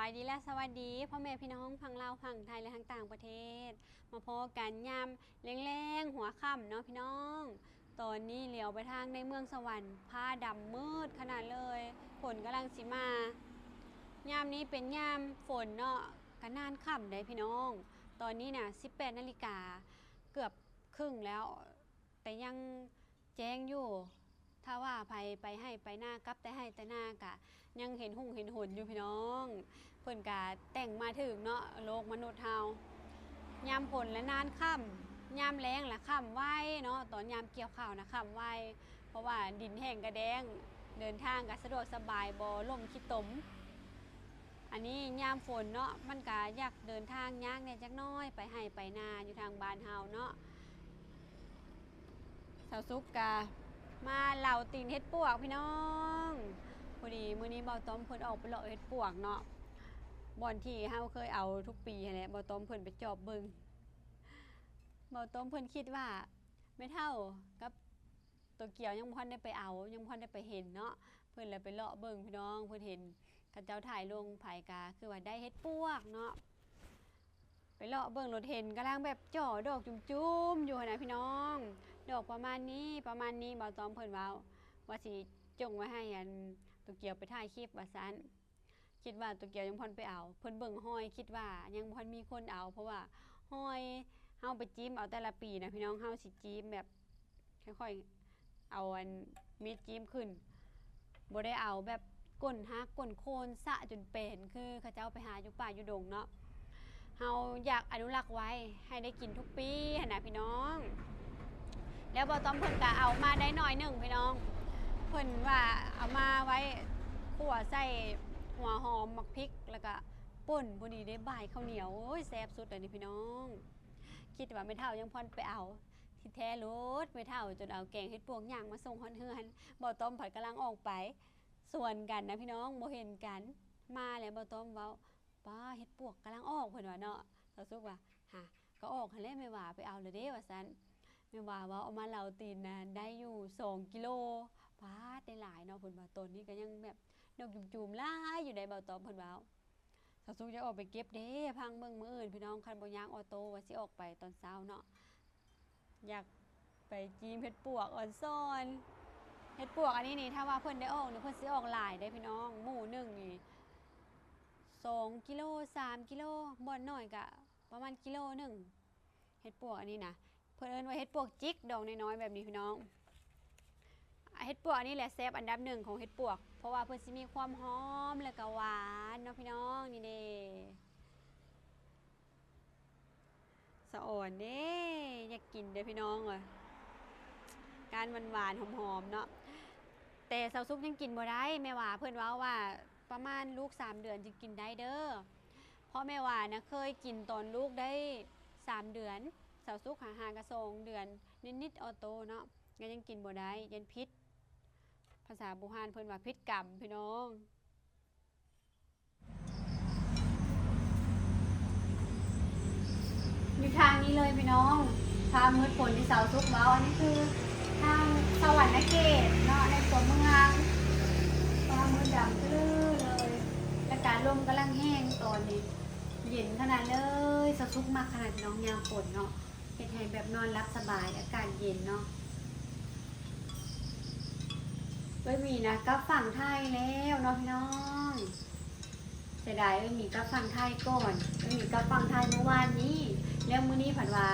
ສະບາຍດີ ແລະ ສະຫວັດດີພໍ່ແມ່ພີ່ນ້ອງຝັ່ງລາວ, ຝັ່ງໄທ ແລະ ທາງຕ່າງປະເທດ. ມາພໍ້ກັນຍາມແລງໆ ຫົວຄ່ຳເນາະພີ່ນ້ອງ. ຕອນນີ້ຫຼຽວໄປທາງໃນເມືອງສະຫວັນ ຟ້າດຳມືດຂະໜາດເລີຍ, ຝົນກຳລັງຊິມາ. ຍາມນີ້ເປັນຍາມຝົນເນາະ, ກະນານຄ່ຳໃດ໋ພີ່ນ້ອງ. ຕອນນີ້ນະ ສິບແປດນາລິກາເກືອບຄຶ່ງແລ້ວ, ແຕ່ຍັງແຈ້ງຢູ່. ຖ້າວ່າໃຜໄປໄຮ່ໄປນາ, ກັບແຕ່ໄຮ່ແຕ່ນາ ກະຍັງເຫັນຮຸ່ງເຫັນຫົນຢູ່ພີ່ນ້ອງ. ເພິ່ນກະແຕ່ງມາຖືກເນາະ ໂລກມະນຸດເຮົາ. ຍາມຝົນລະນານຄ່ຳ, ຍາມແລ້ງລະຄ່ຳໄວເນາະ, ຕອນຍາມກ່ຽວເຂົ້ານະຄ່ຳໄວ, ເພາະວ່າດິນແຫ້ງກະແດງ, ເດີນທາງກະສະດວກສະບາຍ, ບໍ່ລົ້ມຂີ້ຕົມ. ອັນນີ້ຍາມຝົນເນາະ, ມັນກະຢາກເດີນທາງຍາກແດ່ຈັກໜ້ອຍ, ໄປໄຮ່ໄປນາຢູ່ທາງບ້ານເຮົາເນາະ. ສາວສຸກກະມາເລົາຕີນເຫັດປວກພີ່ນ້ອງ. ພໍດີມື້ນີ້ບ່າວຕ້ອມເພິ່ນອອກໄປເລາະເຫັດປວກເນາະ, ບ່ອນທີ່ເຮົາເຄີຍເອົາທຸກປີຫັ້ນແຫຼະ, ບ່າວຕ້ອມເພິ່ນໄປຈອບເບິ່ງ. ບ່າວຕ້ອມເພິ່ນຄິດວ່າແມ່ເຖົ້າກັບ ໂຕກຽວຍັງບໍ່ທັນໄດ້ໄປເອົາ, ຍັງບໍ່ທັນໄດ້ໄປເຫັນເນາະ. ເພິ່ນລະໄປເລາະເບິ່ງພີ່ນ້ອງ, ເພິ່ນເຫັນເຂົາເຈົ້າຖ່າຍລົງໄປ ກະຄືວ່າໄດ້ເຫັດປວກເນາະ. ໄປເລາະເບິ່ງໂລດ ເຫັນກຳລັງແບບຈໍ່ດອກຈຸ້ມໆຢູ່ຫັ້ນນະພີ່ນ້ອງ, ດອກປະມານນີ້ ປະມານນີ້. ບ່າວຕ້ອມເພິ່ນເວົ້າວ່າຊິຈົ່ງໄວ້ໃຫ້ອັນໂຕກຽວໄປຖ່າຍຄລິບວ່າຊັ້ນ. ຄິດວ່າໂຕກຽວຍັງບໍ່ທັນໄປເອົາ, ເພິ່ນເບິ່ງຮອຍ ຄິດວ່າຍັງບໍ່ທັນມີຄົນເອົາ, ເພາະວ່າຮອຍເຮົາໄປຈິ້ມເອົາແຕ່ລະປີນະພີ່ນ້ອງ, ເຮົາຊິຈິ້ມແບບຄ່ອຍໆເອົາອັນມີດຈິ້ມຂຶ້ນ, ບໍ່ໄດ້ເອົາແບບກົ້ນຫັກກົ້ນໂຄນສະຈົນເປັນ ຄືເຂົາເຈົ້າໄປຫາຢູ່ປ່າຢູ່ດົງເນາະ. ເຮົາຢາກອະນຸລັກໄວ້ໃຫ້ໄດ້ກິນທຸກປີຫັ້ນນະພີ່ນ້ອງ. ແລ້ວບ່າວຕ້ອມເພິ່ນກະເອົາມາໄດ້ໜ້ອຍໜຶ່ງພີ່ນ້ອງ, ເພິ່ນວ່າເອົາມາໄວ້ຂົ້ວໃສ່ຫົວຫອມ ໝາກພິກ ແລ້ວກະປົ່ນພໍດີໄດ້ບາຍເຂົ້າໜຽວ. ໂອ້ຍ ແຊບສຸດແລ້ວນີ້ພີ່ນ້ອງ. ຄິດວ່າແມ່ເຖົ້າຍັງບໍ່ທັນໄປເອົາ, ທີ່ແທ້ໂລດແມ່ເຖົ້າຈົນເອົາແກງເຫັດປວກຍ່າງມາສົ່ງຮອດເຮືອນ. ບ່າວຕ້ອມພັດກຳລັງອອກໄປສວນກັນນະພີ່ນ້ອງ, ບໍ່ເຫັນກັນ. ມາແລ້ວບ່າວຕ້ອມເວົ້າ ປ້າ ເຫັດປວກກຳລັງອອກ ເພິ່ນວ່າເນາະ. ສາວສຸກວ່າ ຫາ ກະອອກຫັ້ນແຫຼະແມ່ຫວ່າ, ໄປເອົາແລ້ວເດ້ ວ່າຊັ້ນ. ແມ່ຫວ່າເວົ້າ ເອົາມາເລົາຕີນນະໄດ້ຢູ່ສອງກິໂລ. ປາດ ໄດ້ຫຼາຍເນາະ ເພິ່ນວ່າ. ຕອນນີ້ກະຍັງແບບດອກຈຸ້ມໆຫຼາຍຢູ່ໃດ໋ ບ່າວຕ້ອມເພິ່ນເວົ້າ. ສາວສຸກຢາກອອກໄປເກັບເດ້, ຟັງເບິ່ງມື້ອື່ນພີ່ນ້ອງ, ຄັນບໍ່ຍາກອອໂຕ້ວ່າຊິອອກໄປຕອນເຊົ້າເນາະ. ຢາກໄປຈີມເຫັດປວກອ່ອນຊອນ. ເຫັດປວກອັນນີ້ນີ້ ຖ້າວ່າເພິ່ນໄດ້ອອກນີ້ ເພິ່ນຊິອອກຫຼາຍເດ້ພີ່ນ້ອງ, ໝູ່ໜຶ່ງນີ້ສອງກິໂລ ສາມກິໂລ, ບ່ອນໜ້ອຍກະປະມານກິໂລໜຶ່ງ. ເຫັດປວກອັນນີ້ນະ ເພິ່ນເອີ້ນວ່າເຫັດປວກຈິກ, ດອກນ້ອຍໆແບບນີ້ພີ່ນ້ອງ. ເຫັດປວກອັນນີ້ແຫຼະແຊບອັນດັບໜຶ່ງຂອງເຫັດປວກ, ເພາະວ່າເພິ່ນຊິມີຄວາມຫອມ ແລ້ວກະຫວານເນາະພີ່ນ້ອງ. ນີ້ເດ້ ສະອອນເດ້ ຢາກກິນເດ້ພີ່ນ້ອງເອີຍ, ກ້ານຫວານໆ ຫອມໆເນາະ. ແຕ່ສາວສຸກຍັງກິນບໍ່ໄດ້, ແມ່ຫວ່າເພິ່ນເວົ້າວ່າປະມານລູກສາມເດືອນຈຶ່ງກິນໄດ້ເດີ. ເພາະແມ່ຫວ່ານະເຄີຍກິນຕອນລູກໄດ້ສາມເດືອນ, ສາວສຸກຫາ ຫາກະສອງເດືອນນິດໆ ອອໂຕ້ເນາະ, ກະຍັງກິນບໍ່ໄດ້ ຢ້ານຜິດ. ພາສາບູຮານເພິ່ນວ່າຜິດກຳພີ່ນ້ອງ. ຢູ່ທາງນີ້ເລີຍພີ່ນ້ອງ, ທາງມືດຝົນທີ່ສາວສຸກເວົ້າ, ອັນນີ້ຄືທາງສະຫວັນນະເຂດເນາະ, ໃນຕົວເມືອງ. ຟ້າມືດດຳຕື້ເລີຍ, ແລ້ວກະລົມກຳລັງແຮງຕອນນີ້, ເຢັນຂະໜາດເລີຍ. ສາວສຸກມັກຂະໜາດພີ່ນ້ອງ ຍາມຝົນເນາະ. ເຮັດໃຫ້ແບບນອນຫຼັບສະບາຍ, ອາກາດເຢັນເນາະ. ເອື້ອຍໝີນະກັບຝັ່ງໄທແລ້ວເນາະພີ່ນ້ອງ. ເສຍດາຍເອື້ອຍໝີກັບຝັ່ງໄທກ່ອນ, ເອື້ອຍໝີກັບຝັ່ງໄທມື້ວານນີ້, ແລ້ວມື້ນີ້ພັດວ່າ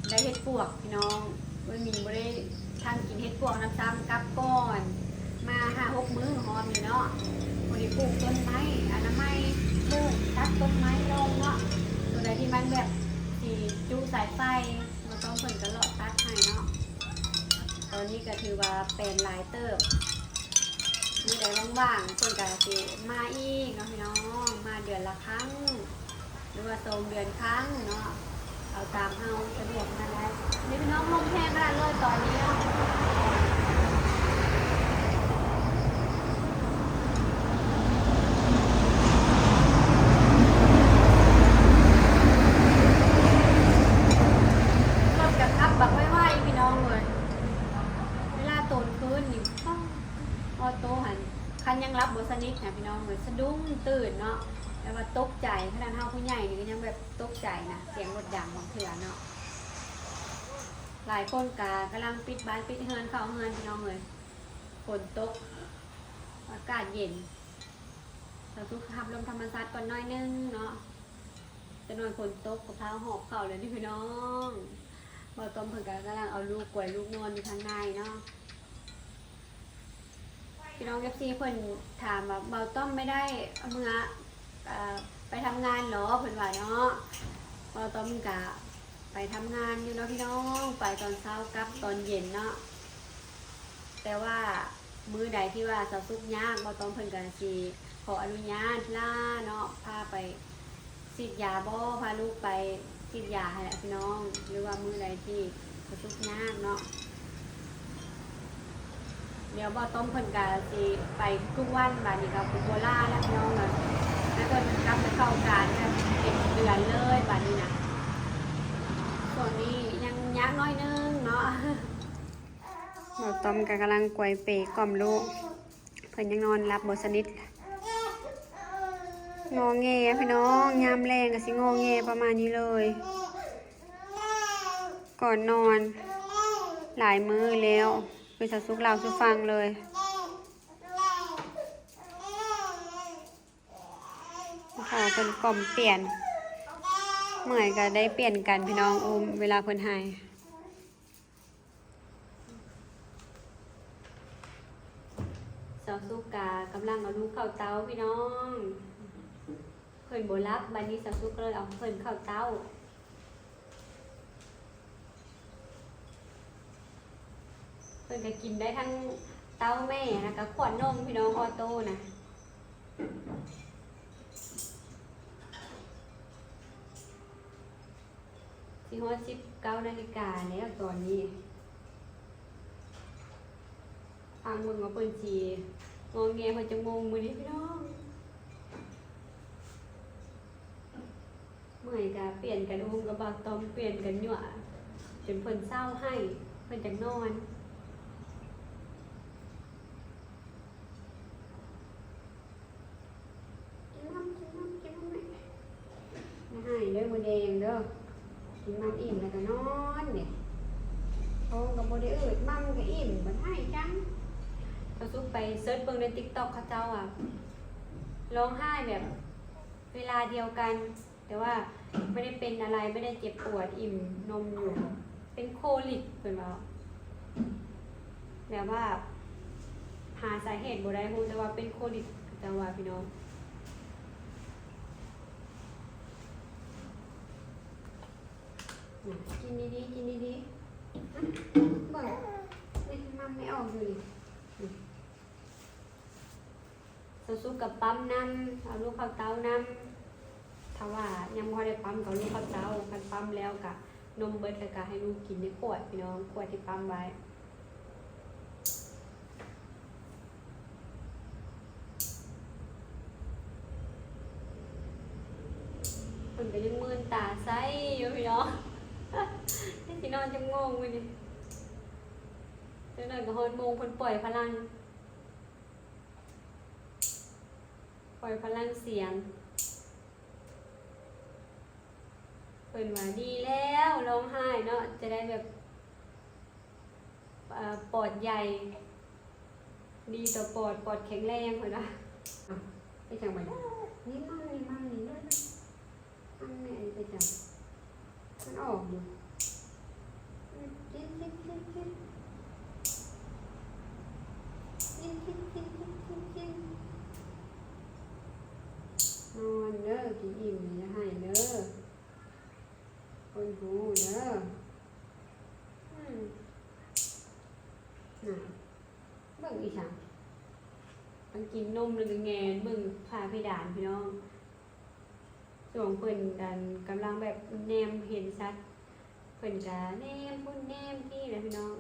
ໄດ້ເຫັດປວກພີ່ນ້ອງ. ເອື້ອຍໝີບໍ່ໄດ້ທັນກິນເຫັດປວກນຳຊ້ຳ, ກັບກ່ອນ ມາຫ້າຫົກມື້ຮອດນີ້ເນາະ. ພໍດີປູກຕົ້ນໄມ້ອະນາໄມ, ປູກ ຕັດຕົ້ນໄມ້ລົງເນາະ, ໂຕໃດທີ່ມັນແບບຊິຈຸສາຍໄຟ, ບໍ່ຕ້ອງ ເພິ່ນກະເລາະຕັດໃຫ້ເນາະ. ຕອນນີ້ກະຖືວ່າແປນຫຼາຍເຕີບ, ມື້ໃດວ່າງໆ ເພິ່ນກະຊິມາອີກເນາະພີ່ນ້ອງ, ມາເດືອນລະຄັ້ງ ຫຼືວ່າສອງເດືອນຄັ້ງເນາະ, ເອົາຕາມເຮົາສະດວກນັ້ນແຫຼະ. ນີ້ພີ່ນ້ອງ ລົມແຮງຂະໜາດເລີຍຕອນນີ້ເນາະ. ລົດກະຂັບບັກໄວໆ ພີ່ນ້ອງເອີຍ. ເວລາຕອນຄືນນີ້ ອອໂຕ້ຫັ້ນ ຄັນຍັງຫຼັບບໍ່ສະໜິດນະພີ່ນ້ອງເອີຍ, ສະດຸ້ງຕື່ນ ໃຫຍ່ນີ້ກໍຍັງແບບຕົກໃຈນະ ສຽງລົດດັງບາງເທື່ອເນາະ. ຫຼາຍຄົນກະກຳລັງປິດບ້ານປິດເຮືອນເຂົ້າເຮືອນ ພີ່ນ້ອງເອີຍ. ຝົນຕົກ ອາກາດເຢັນ. ສາວສຸກຮັບລົມທຳມະຊາດກ່ອນໜ້ອຍໜຶ່ງເນາະ. ຈັກໜ້ອຍຝົນຕົກກໍພາຫອບເຂົ້າແລ້ວເດ້ພີ່ນ້ອງ. ບ່າວຕ້ອມເພິ່ນກໍກຳລັງເອົາລູກກວຍລູກນອນຢູ່ທາງໃນເນາະ. ພີ່ນ້ອງເອັຟຊີເພິ່ນຖາມວ່າ ບ່າວຕ້ອມໄມ່ໄດ້ເມືອ ເອີ ໄປທຳງານເຫລອ ເພິ່ນວ່າເນາະ. ບ່າວຕ້ອມກະໄປທຳງານຢູ່ເນາະພີ່ນ້ອງ, ໄປຕອນເຊົ້າກັບຕອນເຢັນເນາະ. ແຕ່ວ່າມື້ໃດທີ່ວ່າສາວສຸກຍາກ ບ່າວຕ້ອມເພິ່ນກໍຊິຂໍອະນຸຍາດລາເນາະ, ພາໄປສີດຢາບໍ ພາລູກໄປສີດຢາຫັ້ນແຫຼະພີ່ນ້ອງ. ຫຼືວ່າມື້ໃດທີ່ສາວສຸກຍາກເນາະ ດຽວບ່າວຕ້ອມເພິ່ນກະຊິໄປທຸກໆວັນ. ບາດນີ້ກໍບໍ່ລາແລ້ວພີ່ນ້ອງເອີຍ, ໃຫ້ເພິ່ນກັບໄປເຂົ້າການແບບເຕັມເດືອນເລີຍບາດນີ້ນະ. ຊ່ວງນີ້ຍັງຍາກໜ້ອຍໜຶ່ງເນາະ. ບ່າວຕ້ອມກໍກຳລັງກວຍເປກ່ອມລູກ, ເພິ່ນຍັງນອນຫຼັບບໍ່ສະໜິດ, ງໍແງພີ່ນ້ອງ. ຍາມແລງກໍຊິງໍແງປະມານນີ້ເລີຍ. ກ່ອນນອນຫຼາຍມື້ແລ້ວ ຄືສາວສຸກເລົ່າສູ່ຟັງເລີຍ. ເຂົາເພິ່ນກ່ອມປ່ຽນ, ເມື່ອຍກໍໄດ້ປ່ຽນກັນພີ່ນ້ອງ ອຸ້ມເວລາເພິ່ນໄຫ້. ສາວສຸກກະກຳລັງເອົາລູກເຂົ້າເຕົ້າພີ່ນ້ອງ, ເພິ່ນບໍ່ຫຼັບ, ບາດນີ້ສາວສຸກກໍເລີຍເອົາເພິ່ນເຂົ້າເຕົ້າ. ເພິ່ນກໍກິນໄດ້ທັງເຕົ້າແມ່ ແລ້ວກໍຂວດນົມພີ່ນ້ອງ ອໍໂຕ້ນະ. ຊິຮອດສິບເກົ້ານາລິກາແລ້ວຕອນນີ້, ຟັງເບິ່ງວ່າເພິ່ນຊິງໍແງຮອດຈັກໂມງມື້ນີ້ພີ່ນ້ອງ. ເມື່ອຍກະປ່ຽນກັນອຸ້ມກັບບ່າວຕ້ອມ, ປ່ຽນກັນຍົວະ ຈົນເພິ່ນເຊົາໄຫ້ ເພິ່ນຈັ່ງນອນ. ກິນນ້ຳ ກິນນ້ຳ ກິນນ້ຳແມ່. ຢ່າໄຫ້ເດີ ມື້ແດງເດີ, ກິນໝ່ຳອີ່ມແລ້ວກໍນອນເດ້. ທ້ອງກໍບໍ່ໄດ້ອືດ, ໝ່ຳກໍອີ່ມ, ບັດໄຫ້ຈັງ. ສາວສຸກໄປເສີດເບິ່ງໃນຕິກຕັອກ ເຂົາເຈົ້າວ່າຮ້ອງໄຫ້ແບບເວລາດຽວກັນ ແຕ່ວ່າບໍ່ໄດ້ເປັນອະໄລ, ບໍ່ໄດ້ເຈັບປວດ, ອີ່ມນົມຢູ່. ເປັນໂຄລິກເພິ່ນວ່າ, ແບບວ່າຫາສາເຫດບໍ່ໄດ້, ຮູ້ແຕ່ວ່າເປັນໂຄລິກ ເຂົາເຈົ້າວ່າພີ່ນ້ອງ. ນະ ກິນດີໆ ກິນດີໆ. ອະ ເບິ່ງ ນີ້ ໝ່ຳໄມ່ອອກຢູ່ນີ້. ສາວສຸກກໍປ້ຳນຳ, ເອົາລູກເຂົ້າເຕົ້ານຳ. ຖ້າວ່າຍັງບໍ່ໄດ້ປ້ຳກໍເອົາລູກເຂົ້າເຕົ້າ, ຄັນປ້ຳແລ້ວກໍນົມເບິດ ແລ້ວກໍໃຫ້ລູກກິນໃນຂວດພີ່ນ້ອງ, ຂວດທີ່ປ້ຳໄວ້. ເພິ່ນກໍຍັງມືນຕາໃສຢູ່ພີ່ນ້ອງ. ຍັງຊິນອນຈັກໂມງມື້ນີ້. ຈັກໜ້ອຍກໍຮອດໂມງເພິ່ນປ່ອຍພະລັງ. ປ່ອຍພະລັງສຽງ. ເພິ່ນວ່າດີແລ້ວ ຮ້ອງໄຫ້ເນາະ ຈະໄດ້ແບບ ເອີ ປອດໃຫຍ່ ດີຕໍ່ປອດ ປອດແຂງແຮງ ເພິ່ນວ່າ. ເຮັດຫຍັງບັດນີ້? ນີ້ມັນ ນີ້ມັນ ນີ້ມັນ. ອັນແມ່ນໄປຈັງ ມັນອອກຢູ່. ກິນ ກິນ ກິນ ກິນ ກິນ ກິນ ກິນ ກິນ ກິນ ກິນ. ນອນເດີ ກິນອີ່ມ ຢ່າໄຫ້ເດີ ຄົນຮູ້ເດີ. ອືມ ນະ ເບິ່ງອີ່ຫຍັງ? ມັນກິນນົມແລ້ວກໍແງນເບິ່ງຝາເພດານ ພີ່ນ້ອງ. ຊ່ວງເພິ່ນ ອັນ ກຳລັງແບບແນມເຫັນສັດ ເພິ່ນກະແນມພຸ້ນແນມພີ້ແຫຼະພີ່ນ້ອງ.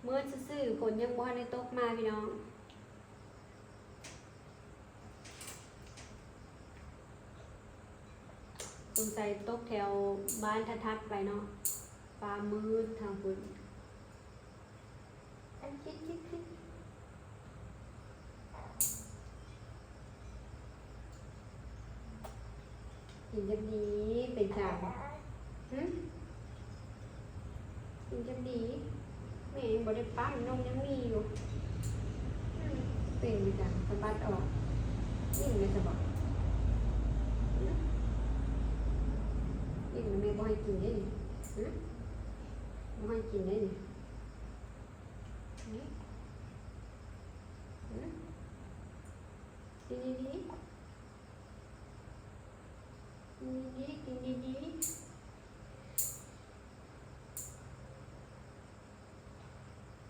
ມືດຊື່ໆ ຝົນຍັງບໍ່ທັນໄດ້ຕົກມາພີ່ນ້ອງ. ສົງໄສຕົກແຖວບ້ານຖັດໆໄປເນາະ, ຟ້າມືດທາງພຸ້ນ. ກິນ ກິນ ກິນ ກິນ. ກິນຈັກດີ ເປັນຫຍັງ? ຫຶ? ກິນຈັກດີ ແມ່ຍັງບໍ່ໄດ້ປ້ອນ ນົມຍັງມີຢູ່. ຫຶ? ເປັນຫຍັງ? ສະບັດອອກ. ອີ່ມແລ້ວຊະບໍ? ຫຶ? ອີ່ມແລ້ວແມ່ບໍ່ໃຫ້ກິນເດ້ນີ້. ຫຶ? ບໍ່ໃຫ້ກິນເດ້ນີ້. ຫຶ? ຫຶ? ກິນດີໆ. ກິນດີໆ ກິນດີໆ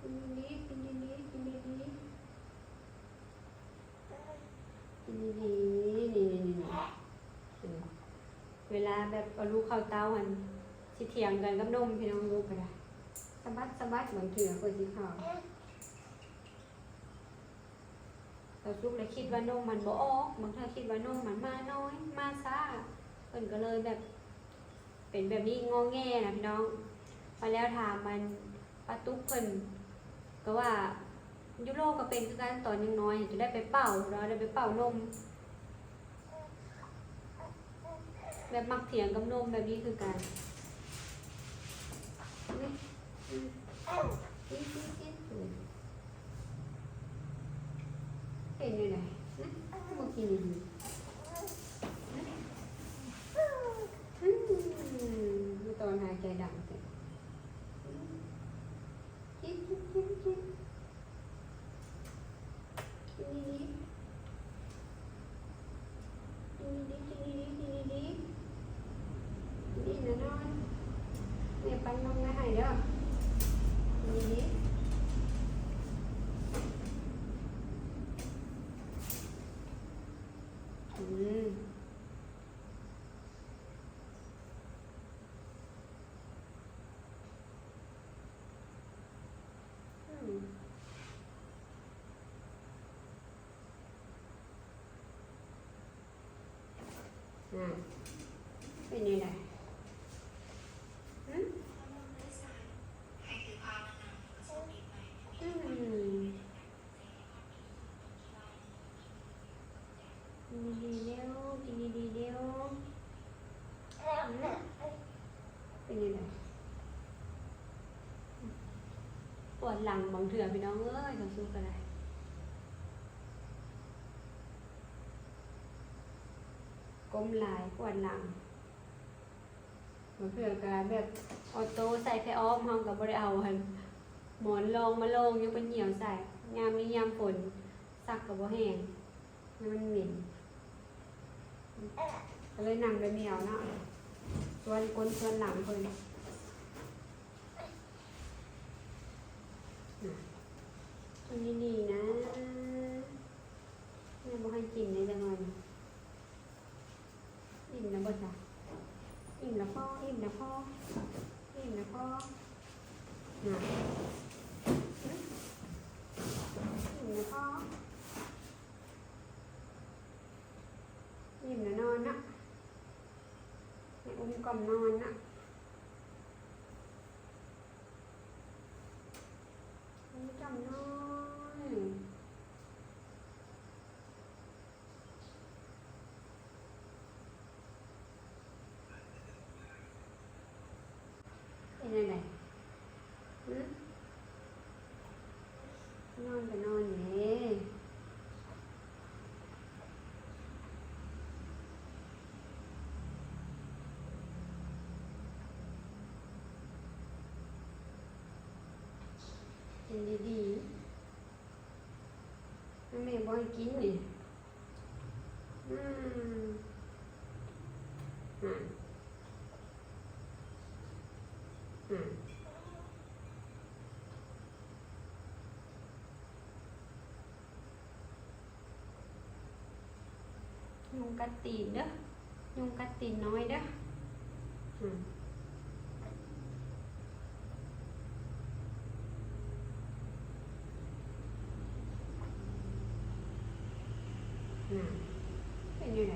ກິນດີໆ ກິນດີໆ ກິນດີໆ. ນີ້ໆໆ ເວລາແບບເອົາລູກເຂົ້າເຕົ້າຫັ້ນ ຊິຖຽງກັນກັບນົມ ພີ່ນ້ອງ. ລູກກໍໄດ້ສະບັດສະບັດ ບາງເທື່ອເພິ່ນຊິເຂົ້າ. ເຂົາສຸກແລ້ວຄິດວ່ານົມມັນບໍ່ອອກ, ບາງເທື່ອຄິດວ່ານົມມັນມານ້ອຍ ມາຊ້າ, ເພິ່ນກໍເລີຍແບບເປັນແບບນີ້ ງໍແງນະພີ່ນ້ອງ. ມາແລ້ວຖາມອັນປ້າຕຸກເພິ່ນ ກໍວ່າຢູໂຣກໍເປັນຄືກັນ, ຕອນຍັງນ້ອຍຈະໄດ້ໄປເປົ່າເນາະ, ໄດ້ໄປເປົ່ານົມ. ແບບມັກຖຽງກັບນົມແບບນີ້ຄືກັນ. ເປັນແນວໃດ? ບໍ່ກິນດີໆ. ຕອນຫາຍໃຈດັງແທ້. ກິນ ກິນ ກິນ ກິນ. ກິນດີໆ ກິນດີໆ ກິນດີໆ ກິນດີໆ ກິນອີ່ມແລ້ວນອນ. ແມ່ປັ້ນນົມໄວ້ໃຫ້ເດີ ກິນດີໆ. ອືມ. ອືມ ອືມ ເປັນຈັ່ງໃດ? ຫຶ? ອືມ. ກິນດີໆເດີ້ ກິນດີໆເດີ້. ເປັນຈັ່ງໃດ? ປວດຫຼັງບາງເທື່ອພີ່ນ້ອງເອີຍ ເຂົາສຸກກໍໄດ້ ກົ້ມຫຼາຍປວດຫຼັງ. ບາງເທື່ອກໍແບບອອໂຕ້ໃສ່ຜ້າອ້ອມ ເຮົາກໍບໍ່ໄດ້ເອົາຫັ້ນ ໝອນລອງມາລອງ ຍັງໄປຍ່ຽວໃສ່. ຍາມນີ້ຍາມຝົນ ຊັກກໍບໍ່ແຫ້ງ ມັນເໝັນ ກໍເລີຍນັ່ງແບບນີ້ເອົາເນາະ ຊວນກົ້ນຊວນຫຼັງເພິ່ນ. ກິນດີໆນະ ແມ່ບໍ່ໃຫ້ກິນເດ້ຈັກໜ່ອຍ. ອີ່ມແລ້ວບໍ່ຈະ? ອີ່ມແລ້ວພໍ ອີ່ມແລ້ວພໍ ອີ່ມແລ້ວພໍ ນະ ອີ່ມແລ້ວພໍ ອີ່ມແລ້ວນອນນະ ໃຫ້ອຸ້ມກ່ອມນອນນະ ອຸ້ມກ່ອມນອນ. ເປັນຈັ່ງໃດ? ຫຶ? ນອນກໍນອນເດ້. ກິນດີໆ. ແມ່ບໍ່ໃຫ້ກິນນີ້. ອືມ ນັ້ນ ນັ້ນ ຍຸງກັດຕີນເດີ້. ຍຸງກັດຕີນນ້ອຍເດີ້. ອືມ ນັ້ນ ເປັນຈັ່ງໃດ?